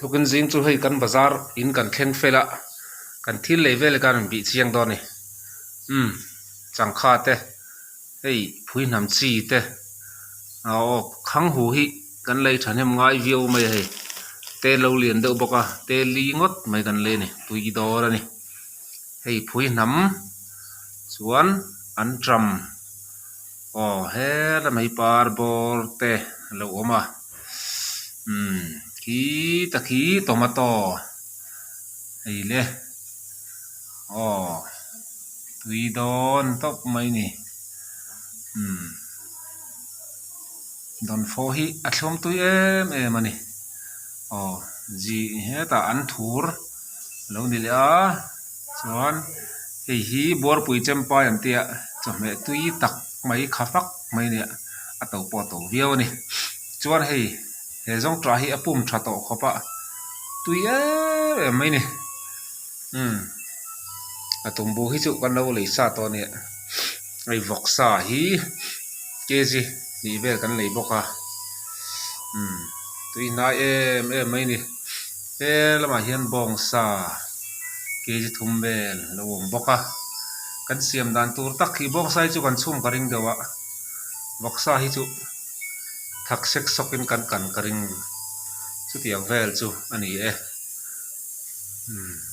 Tukin zing chu hei kan bazar in kan thleng fel a, kan thil lei vel khan an bih chiang dawn a ni. Umm changkha te hei phui hnam chi te aw khang hu hi kan lei thahnem ngai viau mai a hei te lo lian deuh bawk a te li ngawt mai kan lei a ni tui dawn a ni. Hei phui hnam chuan an tram. Aw he lamah hi par bawr te a lo awm a umm khi tak hi tomato hei le aw tui dawn tawp mai a ni umm dawnfawh hi a thlum tui em em a ni aw ji hetah an thur a lo ni leh a chuan hei hi buarpui chempai an tia chawhmeh tui tak mai kha fak mai nia a to pawh a to viau a ni chuan hei he zawng tah hi a pum tha tawh khawp a tui em em mai a ni umm a tumbu hi chu kan lo lei sa tawh a nia hei vawksa hi kg hnih vel kan lei bawk a umm tui hnai em em mai a ni. He lamah hian bawngsa kg thum vel a lo awm bawk a kan siam dan tur tak hi bawngsa hi chu kan chhum ka ring deuh a vawksa hi chu thak sek sawk in kan kan ka ring chutiang vel chu a ni e umm.